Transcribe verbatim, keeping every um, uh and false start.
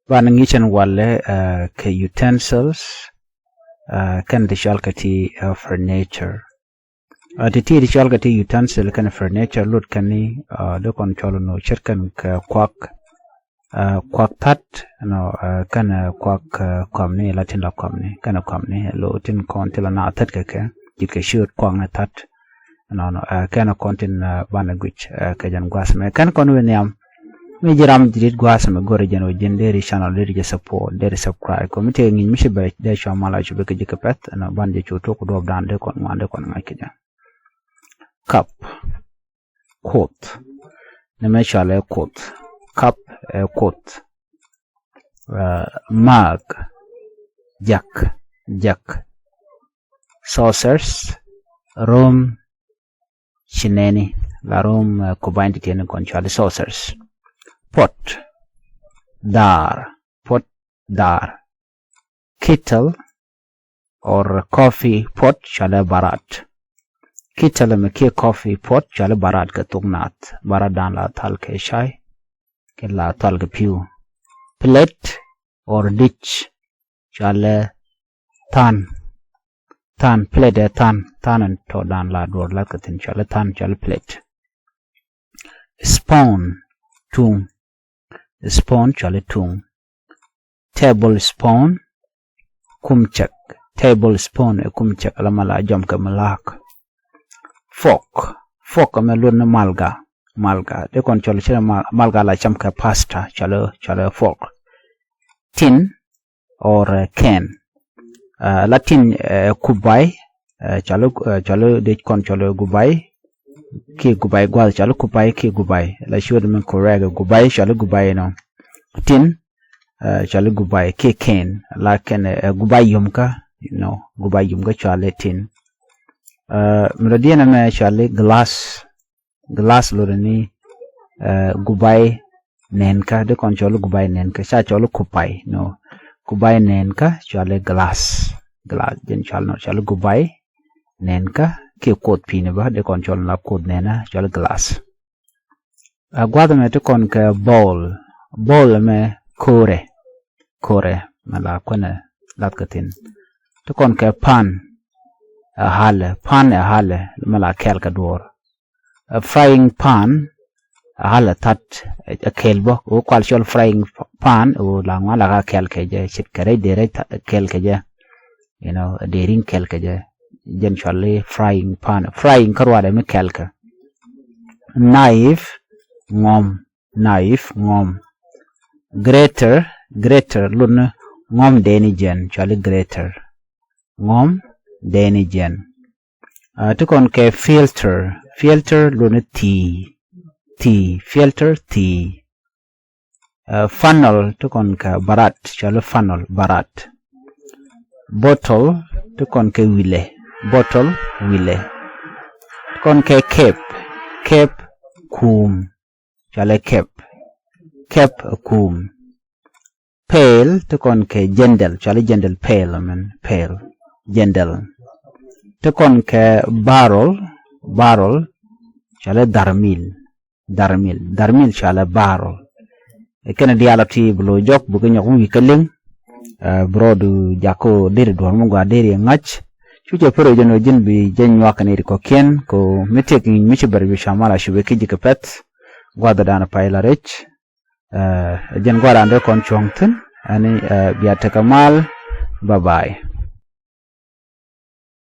Banɛ ŋi̱cɛn walɛ kɛ utensils kɛn ti cɔal kɛ ti furniture. Ti ti ti cɔal kɛ ti utensil kɛn furniture lut kɛn ni di kɔn cɔl ni ce̱tkɛn kɛ kuak, kuak tha̱t nɔ kɛn kuak kɔmni la tin la kɔmni kɛn kɔmni lo tin kɔn ti la na tha̱t kɛ kɛ ji̱t kɛ ciöt kuak ni tha̱t. Nɔnɔ kɛn kɔn tin banɛ guic kɛ jɛn gua̱a̱th mɛ kɛn kɔn wi̱n nhiam. Mi ji̱ ram ji̱ rit gua̱a̱th mɛ go̱rɛ jɛn wä ji̱n deri channel deri jɛ support deri subscribe kɔ mi tëë ŋi̱ny mi ci bɛ dee cua mal a cu bɛ kɛ ji̱ kɛ pɛth ɛn ban jɛ cu tok duɔp dan dee kɔn ŋuan dee kɔn ŋa̱c kɛ jɛ. Kap. Kuoth. Ni mɛ cualɛ kuoth. Kap ɛ kuoth. Maak. Jak. Jak. Saucers. Rom. Cinɛni la rom kubany ti tiɛni kɔn cuali saucers. Pot. Daar. Pot. Daar. Kettle or coffee pot cuali barat. Kettle mi kiɛ coffee pot cuali barat kɛ thuk naath barat dan la thal kɛ cay. Kɛ la thal kɛ piu. Plate or dish cuali than. Than plate ɛ than than ɛn tɔ dan la duɔr la kɛ thin cuali than cuali plate. Spoon. Tuŋ. Spoon cuali tuŋ. Table spoon. Kum cɛk. Table spoon ɛ kum cɛk la ma la jɔm kɛ mi laak. Fork. Fork ɛmɛ luɔt ni malga. Malga dee kɔn cuali cɛ malga la cam kɛ pasta cuali cuali fork. Tin or can. La tin kubai cuali cuali dee kɔn cuali gubai. Ki gubai guath cuali kubai ki gubai la ciöt min kurɛk gubai cuali gubai nɔ. Tin cuali gubai ki can la kɛn gubai yomkä. Nɔ gubai yomkä cuali tin. Mi rɔ diɛn ɛmɛ cuali glass. Glass lotdɛ ni gubai nɛnkä dee kɔn cɔl gubai nɛnkä ca cɔl kupai nɔ. Gubai nɛnkä cɔl glass. Glass jɛn cɔl nɔ cɔl gubai nɛnkä kiɛ kuoth pi̱ni bä dee kɔn cɔl la kuoth nɛnä cɔl glass. A guath mɛ ti kɔn kɛ bowl. Bowl mɛ kore. Kore mɛ la kuɛnɛ lath kɛ thin. Ti kɔn kɛ pan. Ɛ halɛ pan ɛ halɛ mɛ la kɛl kɛ duɔr. A frying pan. A halɛ tha̱t ɛ kɛl bä ɛ wä kual cɔl frying pan ɛ wä la ŋuan la ka kɛl kɛ jɛ cit kɛ rɛc dee rɛc kɛl kɛ jɛ. You know dee riŋ kɛl kɛ jɛ. Jɛn cuali frying pan frying kä ruadɛ mi kɛl kɛ. Knife ŋɔm. Knife ŋɔm. Grater. Grater luni ŋɔm deni jɛn cuali grater. Ŋɔm deni jɛn. Ti kɔn kɛ filter. Filter luni thii. Thii filter thii. Funnel ti kɔn kɛ barat cuali funnel barat. Bottle ti kɔn kɛ wilɛ. Bottle wilɛ. Ti kɔn kɛ kep. Kep kuum. Cuali kep. Kep kuum. Pail ti kɔn kɛ jɛndɛl cuali jɛndɛl pail mɛn pail. Jɛndɛl. Ti kɔn kɛ barrel. Barrel cuali dharmil. Dharmil dharmil cualɛ barrel. Kɛnɛ diaal ɔ ti bi lo̱c jɔk bi kɛ nyɔk mi wi̱i̱ kä liŋ. Bi rɔɔdu jakä deri duɔ̱r mi gɔaa deri ɛ ŋa̱c. Cu cɛ pär ɛ jɛn ɔ ji̱n bi jɛ nyuak kɛ ni ri kɔ̱kiɛn kɛ mi tiɛk ŋi̱i̱c mi ci bɛr bi cua mal a cupɛ ki ji̱ kɛ pɛth. Gua̱dhɛ dan pay la rɛc. Ɛ jɛn gua̱dhan dee kɔn cuɔ̱ŋ thi̱n ɛni bia tekɛ mal. Bye bye.